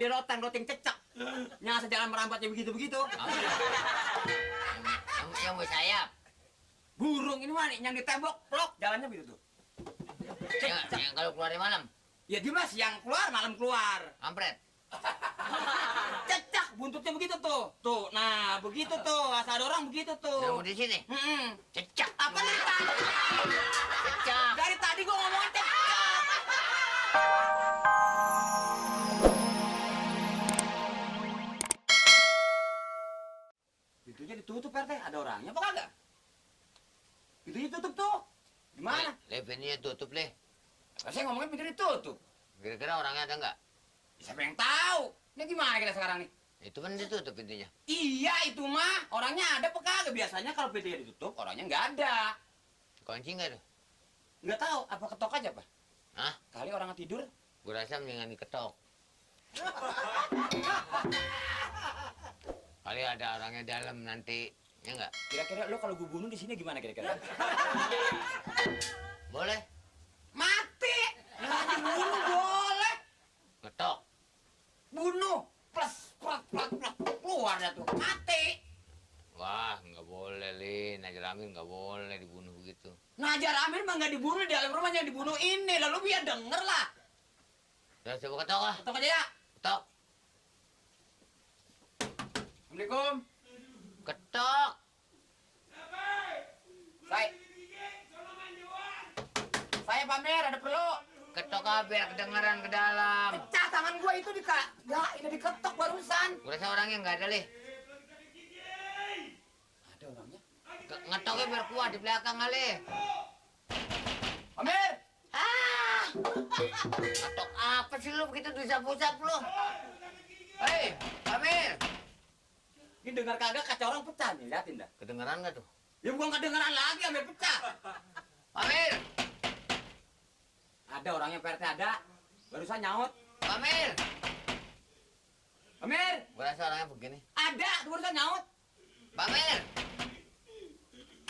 di roting cecek. Yang sejalan merampatnya begitu-begitu. Yang bersayap. Burung ini mah yang ditembok, plok, jalannya begitu tuh. Yang kalau keluar di malam. Ya dia mah siang keluar, malam keluar. Kampret. Cecak, buntutnya begitu tuh. Tuh, nah begitu tuh. Asal ada orang begitu tuh. Kamu di sini. Cecak. Apa nih tadi? Cecak. Dari tadi gua ngomong cecak. Pintunya ditutup, RT. Ada orangnya apa kagak? Pintunya tutup tuh. Gimana? Pintunya tutup, Le. Saya ngomongin pintu ditutup. Kira-kira orangnya ada nggak? Siapa yang tahu? Ini gimana kita sekarang nih? Itu kan ditutup pintunya. Iya, itu mah. Orangnya ada apa kagak? Biasanya kalau pintunya ditutup, orangnya nggak ada. Kunci nggak tuh? Nggak tahu. Apa ketok aja, Pak? Hah? Kali orang tidur. Gue rasa mendingan diketok. Kali ada orangnya dalam nanti, ya nggak? Kira-kira lo kalau gue bunuh di sini gimana kira-kira? Boleh. Mati! Nah, dibunuh boleh. Ngetok. Bunuh. Plus, keluar dah tuh. Mati. Wah, nggak boleh, Lin. Najar Amin nggak boleh dibunuh begitu. Najar Amin mah nggak dibunuh di dalam rumahnya, dibunuh ini. Lalu biar denger lah. Udah, coba ketok lah. Ketok aja ya. Ketok. Assalamualaikum. Ketok. Saya pamer, ada perlu. Ketok ah, biar kedengeran ke dalam. Pecah tangan gua itu ya, ini diketok barusan. Gue rasa orangnya nggak ada, Le. Ada orangnya. Ngetoknya biar kuat di belakang kali. Pamer. Ngetok apa sih lu begitu disapu-sapu lu? Hei, Amir. Ini dengar kagak kaca orang pecah nih, liatin dah. Kedengeran nggak tuh? Ya bukan kedengeran lagi, Amir pecah. Amir. Ada orangnya, PRT ada. Barusan nyaut. Amir. Amir. Gue rasa orangnya begini. Ada, barusan nyaut. Amir.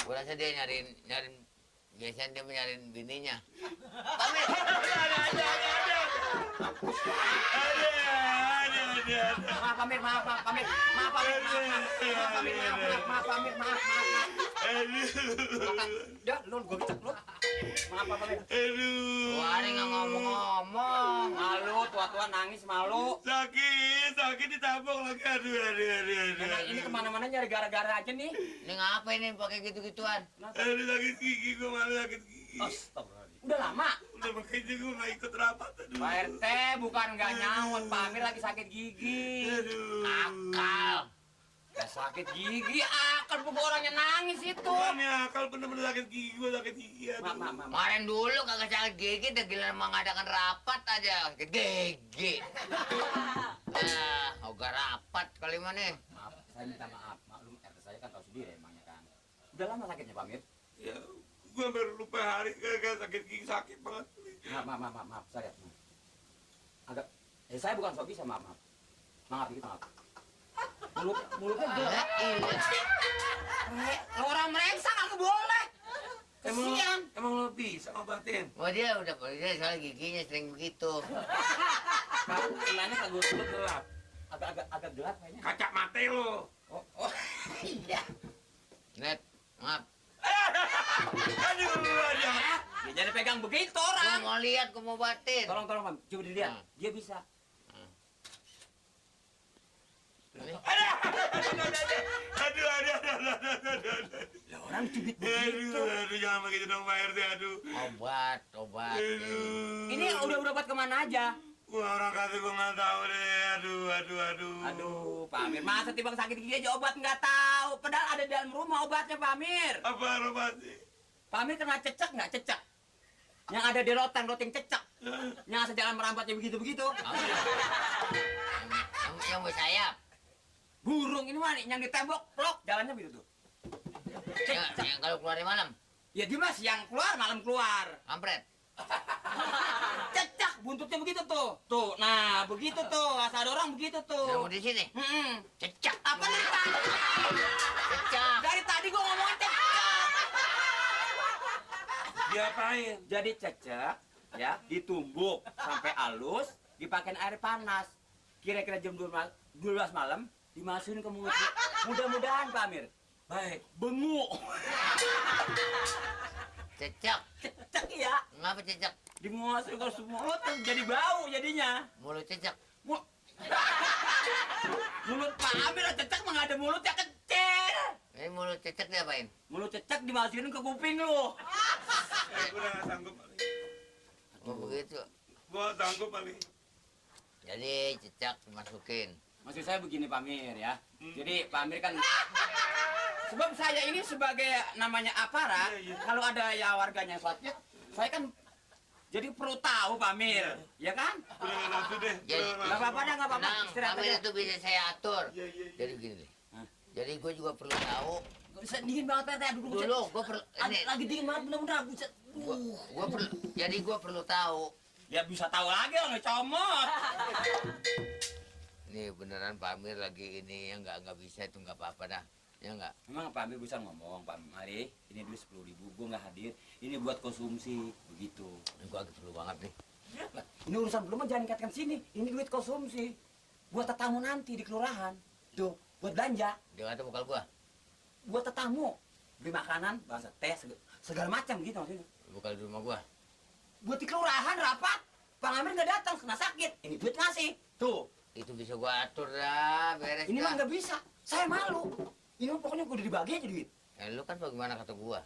Gue rasa dia nyariin, biasanya dia nyariin bininya. Amir. Maaf, Amir, maaf, Amir. Maaf, Amir, maaf. Dah, lu gua kecek lu. Maaf, Amir. Wah, ini nggak ngomong-ngomong. Malu, tua-tua nangis malu. Sakit ditabok lagi. Aduh. Nah, ini kemana-mana nyari gara-gara aja nih. Ini ngapa ini pakai gitu-gituan? Aduh, sakit gigi, gue malu sakit gigi. Astagfirullahaladzim. Udah lama. Udah makanya gue gak ikut rapat. Aduh. Pak RT bukan nggak nyaut, Pak Amir lagi sakit gigi. Aduh. Akal. Ya, sakit gigi, akal bukan orangnya nangis itu. Bukannya akal bener-bener sakit gigi, gue sakit gigi. Aduh. Maaf. Kemarin dulu kagak sakit gigi, udah gila mengadakan rapat aja. Sakit gigi. Ogah rapat kali mana? Maaf, saya minta maaf. Maklum RT saya kan tahu sendiri emangnya kan. Udah lama sakitnya, Pak Amir? Ya, gue baru lupa hari gara-gara sakit gigi, sakit banget. Maaf, saya. Agak, saya bukan sok bisa, maaf. Maaf. Mulutnya gelap. Orang merengsa nggak boleh. Kesian. Emang lo bisa ngobatin? Oh dia soal giginya sering begitu. Kenanya kagak gelap. Agak gelap kayaknya. Kaca mata lo. Oh, iya. Net, maaf. Aduh. Ya jangan pegang begitu Gua orang. mau lihat, gua mau batin. Tolong, Pak. Coba dilihat. Dia bisa. Aduh. Lah orang cubit begitu. Aduh, jangan begitu dong Pak RT, aduh. Obat. Ini udah berobat kemana aja? Wah, orang kata gue nggak tahu deh, aduh. Aduh, Pak Amir, masa timbang sakit gigi aja obat nggak tahu? Padahal ada di dalam rumah obatnya, Pak Amir. Apa obat sih? Pak Amir kena cecek nggak cecek? Yang ada di roting cecek. Yang sejalan merampatnya begitu-begitu. Yang bersayap. Burung ini mah yang ditembok, plok, jalannya begitu tuh. Yang kalau keluar di malam. Ya dia mah siang keluar, malam keluar. Kampret. Cecak, buntutnya begitu tuh. Tuh, nah begitu tuh. Asal ada orang begitu tuh. Kamu di sini. Cecak. Apa nih tadi? Cecak. Dari tadi gua ngomong cecak. Diapain? Jadi cecek, ya, ditumbuk sampai halus, dipakein air panas. kira-kira jam 12 malam dimasukin ke mulut. Mudah-mudahan Pak Amir. Baik, bengu. Cecak. Cecak ya. Ngapa cecak? Dimasukin ke mulut jadi bau jadinya. Mulut cecak. Mu- Mulut Pak Amir cecak mah nggak ada mulutnya kecil. Ini mulut cecak diapain? Mulut cecak dimasukin ke kuping lu. Gue udah gak sanggup kali. Oh begitu. Gue gak sanggup kali. Jadi cecak dimasukin. Maksud saya begini Pak Amir ya. Jadi Pak Amir kan sebab saya ini sebagai namanya aparat, Iya, iya. kalau ada ya warganya sakit, saya kan jadi perlu tahu Pak Amir, ya kan? Udah gak nafsu deh. Jadi, Udah Nggak apa-apa dah, nggak apa-apa. Tenang, Istirahat Pamir aja. itu bisa saya atur. Iya, iya, iya. Jadi begini deh. Hah? Jadi gue juga perlu tahu. Bisa dingin banget Pak, duduk Dulu gue perlu ini. lagi dingin banget bener-bener buset. Gua perlu. Jadi gue perlu tahu. Ya bisa tahu lagi orang comot. Nih beneran Pamir lagi ini ya nggak bisa itu nggak apa-apa dah. Ya nggak. Emang Pak Amir bisa ngomong, Pak Mari, ini duit 10.000, gua nggak hadir, ini buat konsumsi, begitu. Ini gue lagi perlu banget nih. Lah, ini urusan belum jangan kaitkan sini, ini duit konsumsi. Buat tetamu nanti di kelurahan. Tuh, buat belanja, Dia kata bokal gue. buat tetamu. Beli makanan, bahasa teh, segala macam gitu maksudnya. Bokal di rumah gue. Buat di kelurahan rapat, Pak Amir nggak datang, kena sakit. Ini duit ngasih. Tuh, Itu bisa gue atur dah. Beres. ini mah dah. nggak bisa. Saya malu. Ini mah pokoknya udah dibagi aja duit. Lu kan bagaimana kata gue?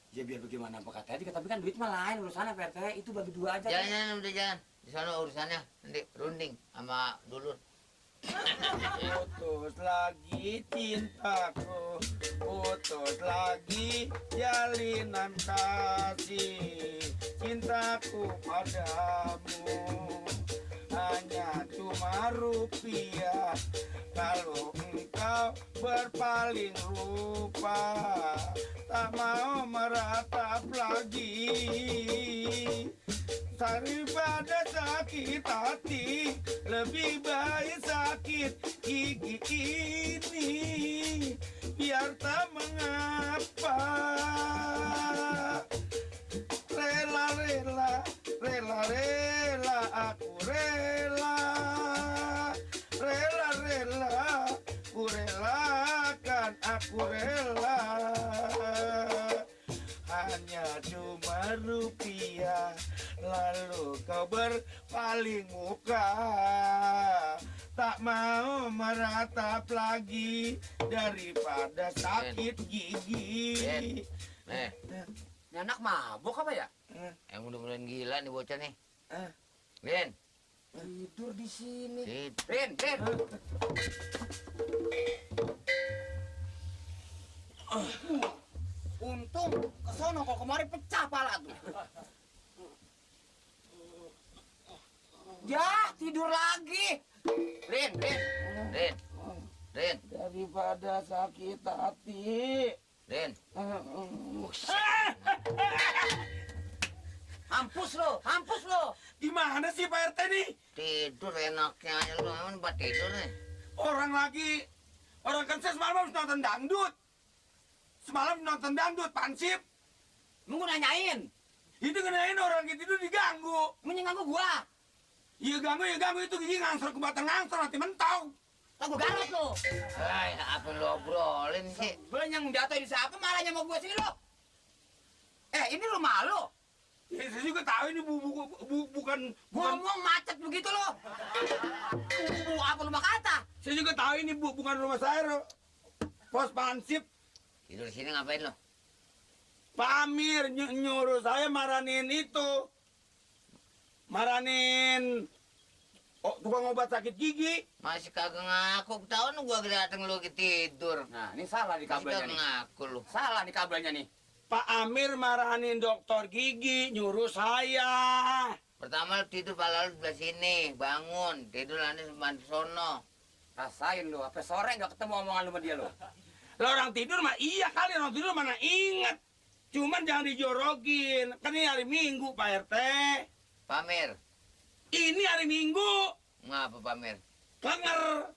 Ya biar bagaimana apa katanya, tapi kan duit mah lain urusannya Pak RT, itu bagi dua aja. Jangan udah jangan. Di sana urusannya nanti runding sama dulur. Putus lagi cintaku, putus lagi jalinan kasih. Cintaku padamu hanya cuma rupiah. Kalau engkau berpaling lupa, tak mau meratap lagi. Daripada sakit hati, lebih baik sakit gigi ini. Biar tak mengapa. Rela, aku rela. Rela, ku relakan, aku rela. Hanya cuma rupiah, lalu kau berpaling muka. Tak mau meratap lagi daripada sakit gigi. Nih, Ini anak mabuk apa ya? yang udah gila nih bocah nih. Eh. Rin, Tidur di sini. sit. Rin. Untung kesono kok kemarin pecah pala tuh. Ya, tidur lagi. Rin. Rin, Rin, Daripada sakit hati. Rin. Hampus lo. Gimana sih Pak RT nih? Tidur enaknya aja lu emang buat tidur nih. Orang kan saya semalam habis nonton dangdut. Semalam nonton dangdut, pansip. Mau nanyain. Itu ngenain orang gitu itu diganggu. Mau nganggu gua. Iya ganggu itu gigi ngangsor ke batang ngangsor nanti mentok. Tak gua garot lo. Hai, apa lu obrolin sih? Belum yang jatuh di siapa malahnya mau gua sini lo. Ini rumah lo. Ya, saya juga tahu ini bukan. Ngomong macet begitu lo. Apa lu mah kata? Saya juga tahu ini bukan rumah saya, Ro. Pos pansip. Tidur di sini ngapain lu? Pak Amir nyuruh saya maranin itu. Maranin tukang obat sakit gigi. Masih kagak ngaku, ketahuan gua dateng lu lagi tidur. Nah, ini salah di Masih kabelnya kagak nih. ngaku lu. Salah di kabelnya nih. Pak Amir maranin dokter gigi, nyuruh saya. Pertama lu tidur pala lu sebelah sini, bangun, tidur nanti sebelah sono. Rasain lu, apa sore nggak ketemu omongan lu sama dia lu. Lah orang tidur mah iya kali, orang tidur mana inget. Cuman jangan dijorokin, kan ini hari Minggu Pak RT. Pamir, Ini hari Minggu, ngapa Pamir? kenger.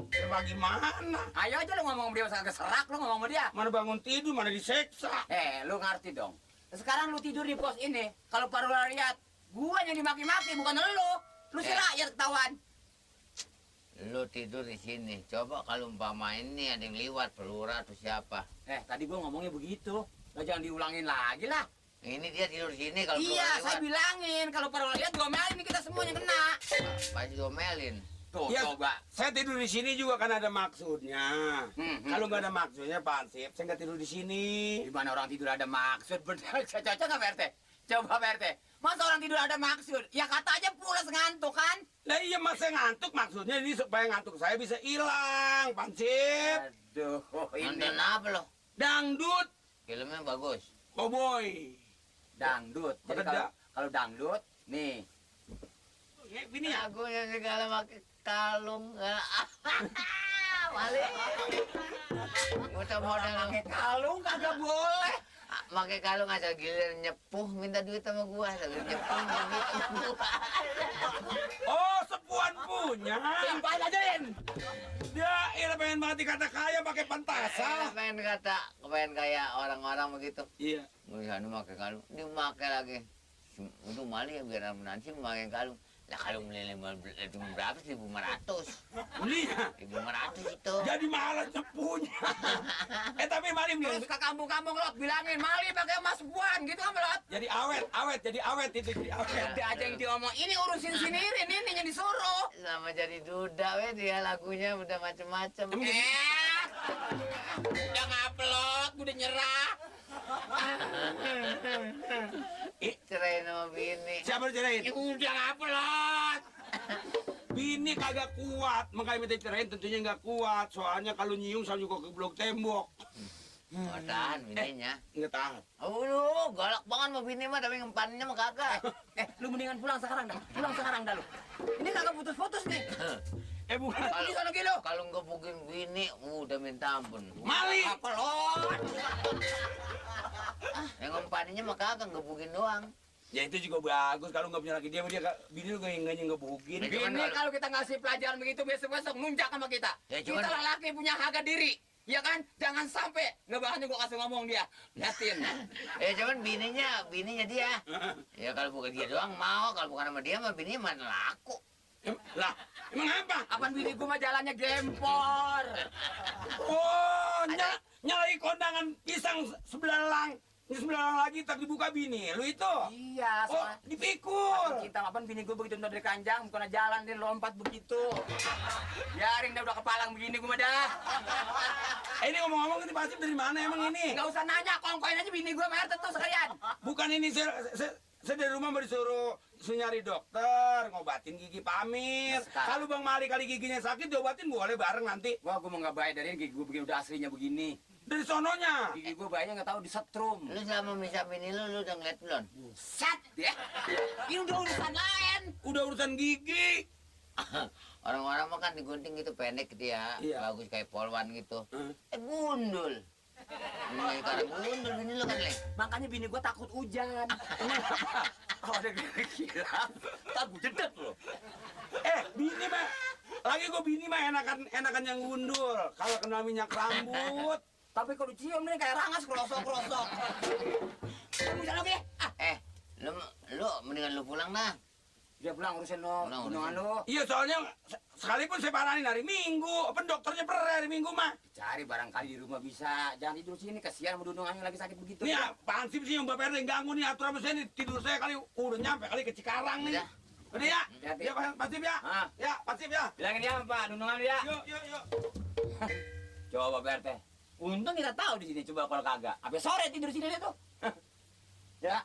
Ya bagaimana? Ayo aja lu ngomong sama dia, usah keserak lu ngomong sama dia. Mana bangun tidur, mana diseksa. Lu ngerti dong. Sekarang lu tidur di pos ini, kalau baru lihat, gua yang dimaki-maki bukan lu. Lu si rakyat ketahuan. Lu tidur di sini. Coba kalau umpama ini ada yang liwat, pelurah atau siapa. Tadi gua ngomongnya begitu. Lo jangan diulangin lagi lah. Ini dia tidur di sini kalau Iya, pelurah saya liwat. bilangin kalau para lihat diomelin nih kita semuanya kena. Pasti domelin. Tuh, Ya, coba. saya tidur di sini juga kan ada maksudnya. Hmm. Kalau nggak ada maksudnya, Pak Ansip, saya nggak tidur di sini. Di mana orang tidur ada maksud? Bener, cocok nggak Pak RT? Coba Pak RT. Masa orang tidur ada maksud? Ya kata aja pulas ngantuk kan? Lah iya mas saya ngantuk maksudnya ini supaya ngantuk saya bisa hilang, Pak Ansip. Aduh, Nonton apa lo? Dangdut, Filmnya bagus. cowboy. dangdut. Jadi Beda. kalau dangdut, nih. Ini ya. Lagunya segala pakai kalung. Balik. Udah modal Pakai kalung kagak boleh. pakai kalung asal giliran nyepuh minta duit sama gua, asal nyepuh gitu. Oh, sepuan punya. Timpain aja, Rin. Dia pengen banget dikata kaya pakai pentasan. pengen kayak orang-orang begitu. Iya. Gua sana pakai kalung, dia pakai lagi. Untuk mali ya biar nanti pakai kalung. Lah kalung cuma berapa sih? 1.500. Belinya. 1.500 itu. Jadi malas sepunya. Tapi mari beli. Terus ke kampung-kampung Lot bilangin Mali pakai emas buan gitu kan Lot. Jadi awet itu jadi awet. Ada aja yang diomong ini urusin sini Rin ini yang disuruh. Sama jadi duda we dia lagunya udah macem-macem. Udah ngupload, udah nyerah. Cerai sama bini. Siapa dicerain? Udah ngupload. Bini kagak kuat, makanya minta cerain tentunya nggak kuat. Soalnya kalau nyium selalu juga ke blok tembok. Oh, tahan bininya. Nggak tahan. Oh, lu galak banget sama bini mah, tapi ngempannya mah kagak. Lu mendingan pulang sekarang dah. Pulang sekarang dah lu. Ini kagak putus-putus nih. Bukan. Ini sono kilo. Kalau ngebukin bini, udah minta ampun. Mali. Upload. Yang ngempannya mah kagak ngebukin doang. Ya itu juga bagus kalau nggak punya laki dia bini lu nggak ngebukin. Ini kalau kita ngasih pelajaran begitu besok-besok nunjak sama kita. Ya, cuman- Kita lelaki punya harga diri. Ya kan? Jangan sampai ngebahannya gua kasih ngomong dia. Liatin. Cuman bininya dia. Ya kalau bukan dia doang mau, kalau bukan sama dia mah bininya mana laku. Lah, emang apa? Apaan bini gua mah jalannya gempor. Oh, nyari kondangan pisang sebelalang. Ini sebelalang lagi tak dibuka bini. Lu itu? Iya, Oh, soalnya dipikul. kita apaan bini gua begitu ntar dari kanjang, bukan jalan dia lompat begitu. Biarin dia udah kepalang begini gua mah dah. Ini ngomong-ngomong ini pasti dari mana emang ini? Nggak usah nanya, kongkoin aja bini gua mer tentu sekalian. Bukan ini saya dari rumah mau disuruh nyari dokter, ngobatin gigi Pamir. Sekarang. Kalau Bang Mali kali giginya sakit diobatin boleh bareng nanti. Wah, gua mau nggak bayar dari gigi gua begini udah aslinya begini. Dari sononya. Gigi gua bayarnya nggak tahu disetrum. Lu selama misah bini lu udah ngeliat belum? Set ya. Ini udah urusan lain. Udah urusan gigi. Orang-orang mah kan digunting gitu pendek dia, Iya. bagus kayak polwan gitu. Hmm. Gundul. Ini sekarang gundul bini lu kan, Leng. Makanya bini gua takut hujan. Kalau ada kilap, takut jedek loh. Bini mah. Lagi gue bini mah enakan yang gundul. Kalau kena minyak rambut. Tapi kalau cium nih kayak rangas kerosok-kerosok. Kamu bisa lagi? Lu mendingan lu pulang dah. Dia pulang urusin lo, Pulang, gunungan lo. Iya soalnya sekalipun saya paranin hari Minggu. Apa dokternya per hari Minggu mah. Cari barangkali di rumah bisa. Jangan tidur sini, kasihan sama dunungannya lagi sakit begitu. Nih apaan sih yang Bapak RT ganggu nih aturan saya nih tidur saya kali udah nyampe kali ke Cikarang nih. Udah. Udah ya? Hati-hati. Ya Pak Sip ya? Ah. Ya Pak Sip ya? Bilangin dia Pak, dunungan dia. Yuk. Coba Pak RT. Untung kita tahu di sini, coba kalau kagak. Sampai sore tidur sini dia tuh. Ya,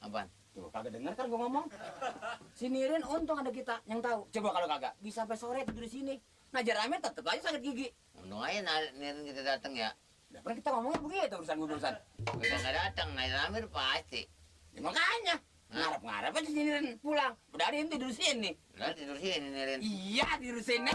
Apaan? tuh kagak denger kan gua ngomong. Si Nirin untung ada kita yang tahu. Coba kalau kagak, bisa sampai sore tidur di sini. Ngajar Amin tetep aja sakit gigi. Untung aja Nirin kita datang ya. Nah, kan kita ngomongnya begitu urusan. Kita nggak datang, Nail Amir pasti. Ya, makanya ngarep-ngarep aja si Nirin pulang. Udah ada yang tidur sini. Lah tidur sini Nirin. Iya tidur sini.